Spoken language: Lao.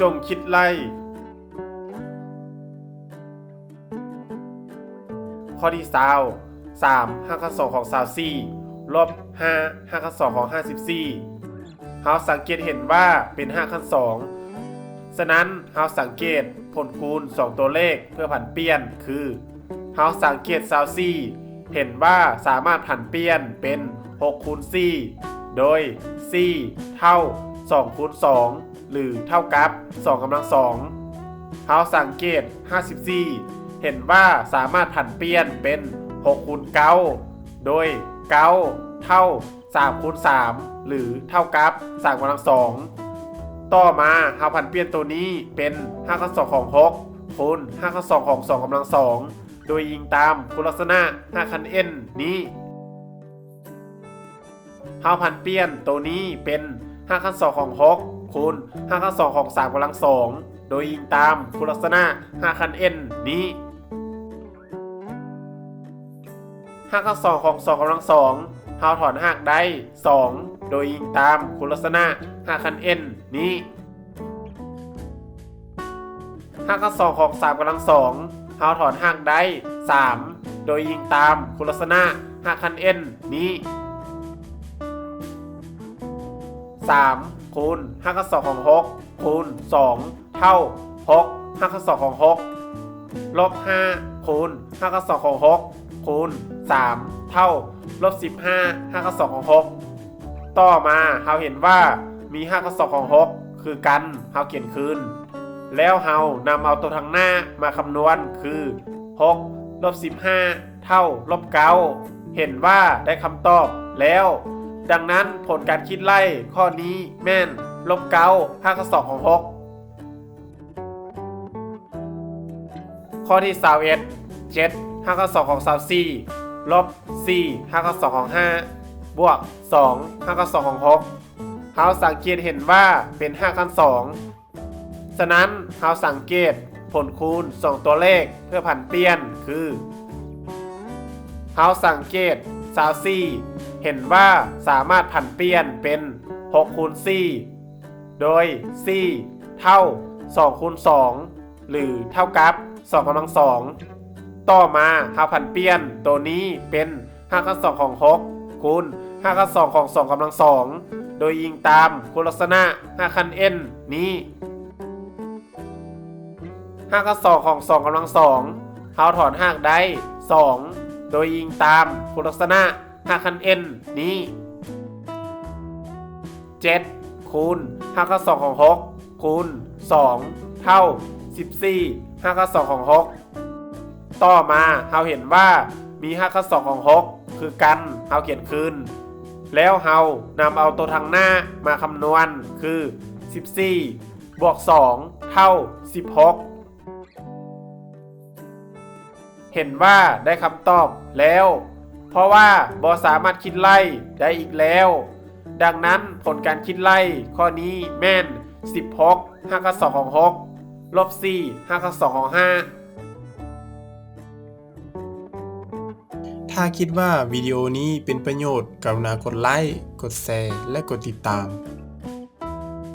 ຈົ່ງຄິດໄລ່. ຂໍ້ທີຊາວ ສາມຮາກຂັ້ນສອງຂອງຊາວສີ່ ລົບຫ້າຮາກຂັ້ນສອງຂອງຫ້າສິບສີ່. ເຮົາສັງເກດເຫັນວ່າເປັນຮາກຂັ້ນສອງ, ສະນັ້ນເຮົາສັງເກດຜົນຄູນສອງຕົວເລກເພື່ອຜັນປ່ຽນຄື ເຮົາສັງເກດຊາວສີ່ ເຫັນວ່າສາມາດຜັນປ່ຽນເປັນຫົກຄູນສີ່ ໂດຍສີ່ເທົ່າສອງຄູນສອງ ຫຼື ເທົ່າກັບສອງກຳລັງສອງ. ເຮົາສັງເກດຫ້າສິບສີ່ ເຫັນວ່າສາມາດຜັນປ່ຽນເປັນຫົກຄູນເກົ້າ ໂດຍເກົ້າເທົ່າສາມຄູນສາມ ຫຼື ເທົ່າກັບສາມກຳລັງສອງ. ຕໍ່ມາເຮົາຜັນປ່ຽນໂຕນີ້ເປັນຮາກຂັ້ນສອງຂອງຫົກ ຄູນຮາກຂັ້ນສອງຂອງສອງກຳລັງສອງ ໂດຍອີງຕາມຄຸນລັກສະນະຮາກຂັ້ນ n ນີ້. ເຮົາຜັນປ່ຽນໂຕນີ້ເປັນຮາກຂັ້ນສອງຂອງຫົກ ຄູນຮາກຂັ້ນສອງຂອງສາມກຳລັງສອງ ໂດຍອີງຕາມຄຸນລັກສະນະຮາກຂັ້ນ n ນີ້. ຮາກຂັ້ນສອງຂອງສອງກຳລັງສອງ ເຮົາຖອນຮາກໄດ້ສອງ ໂດຍອີງຕາມຄຸນລັກສະນະຮາກຂັ້ນ n ນີ້. ຮາກຂັ້ນສອງຂອງສາມກຳລັງສອງ ເຮົາຖອນຮາກໄດ້ສາມ ໂດຍອີງຕາມຄຸນລັກສະນະຮາກຂັ້ນ n ນີ້. ສາມ ຄູນຮາກຂັ້ນສອງຂອງຫົກ ຄູນສອງ ເທົ່າຫົກຮາກຂັ້ນສອງຂອງຫົກ ລົບຫ້າ ຄູນຮາກຂັ້ນສອງຂອງຫົກ ຄູນສາມ ເທົ່າລົບສິບຫ້າຮາກຂັ້ນສອງຂອງຫົກ. ຕໍ່ມາເຮົາເຫັນວ່າມີຮາກຂັ້ນສອງຂອງຫົກຄືກັນ, ເຮົາຂຽນຄືນ. ແລ້ວເຮົານຳເອົາໂຕທາງໜ້າມາຄຳນວນຄືຫົກລົບສິບຫ້າ ເທົ່າລົບເກົ້າ ເຫັນວ່າໄດ້ຄຳຕອບແລ້ວ. ດັ່ງນັ້ນ ຜົນການຄິດໄລ່ຂໍ້ນີ້ແມ່ນລົບເກົ້າຮາກຂັ້ນສອງຂອງຫົກ. ຂໍ້ທີຊາວເອັດ ເຈັດຮາກຂັ້ນສອງຂອງຊາວສີ່ ລົບສີ່ຮາກຂັ້ນສອງຂອງຫ້າ ບວກສອງຮາກຂັ້ນສອງຂອງຫົກ. ເຮົາສັງເກດເຫັນວ່າເປັນຮາກຂັ້ນສອງ. ສະນັ້ນ ເຮົາສັງເກດຜົນຄູນສອງຕົວເລກເພື່ອຜັນປ່ຽນຄື ເຮົາສັງເກດຊາວສີ່ ເຫັນວ່າສາມາດຜັນປ່ຽນເປັນຫົກຄູນສີ່ ໂດຍສີ່ເທົ່າສອງຄູນສອງ ຫຼື ເທົ່າກັບສອງກຳລັງສອງ. ຕໍ່ມາເຮົາຜັນປ່ຽນໂຕນີ້ເປັນ ຮາກຂັ້ນສອງຂອງຫົກ ຄູນຮາກຂັ້ນສອງຂອງສອງກຳລັງສອງ ໂດຍອີງຕາມຄຸນລັກສະນະຮາກຂັ້ນ n ນີ້. ຮາກຂັ້ນສອງຂອງສອງກຳລັງສອງ ເຮົາຖອນຮາກໄດ້ສອງ ໂດຍອີງຕາມຄຸນລັກສະນະຮາກຂັ້ນ n ນີ້. ເຈັດ ຄູນຮາກຂັ້ນສອງຂອງຫົກ ຄູນສອງ ເທົ່າສິບສີ່ຮາກຂັ້ນສອງຂອງຫົກ. ຕໍ່ມາເຮົາເຫັນວ່າມີຮາກຂັ້ນສອງຂອງຫົກຄືກັນ, ເຮົາຂຽນຄືນ. ແລ້ວເຮົານຳເອົາໂຕທາງໜ້າມາຄຳນວນ ຄືສິບສີ່ບວກສອງເທົ່າສິບຫົກ. ເຫັນວ່າໄດ້ຄຳຕອບແລ້ວ, ເພາະວ່າບໍ່ສາມາດຄິດໄລ່ໄດ້ອີກແລ້ວ. ດັ່ງນັ້ນ ຜົນການຄິດໄລ່ຂໍ້ນີ້ແມ່ນສິບຫົກຮາກຂັ້ນສອງຂອງຫົກ ລົບສີ່ຮາກຂັ້ນສອງຂອງຫ້າ. ຖ້າຄິດວ່າວິດີໂອນີ້ເປັນປະໂຫຍດ, ກະລຸນາກົດໄລ, ກົດແຊ ແລະ ກົດຕິດຕາມ.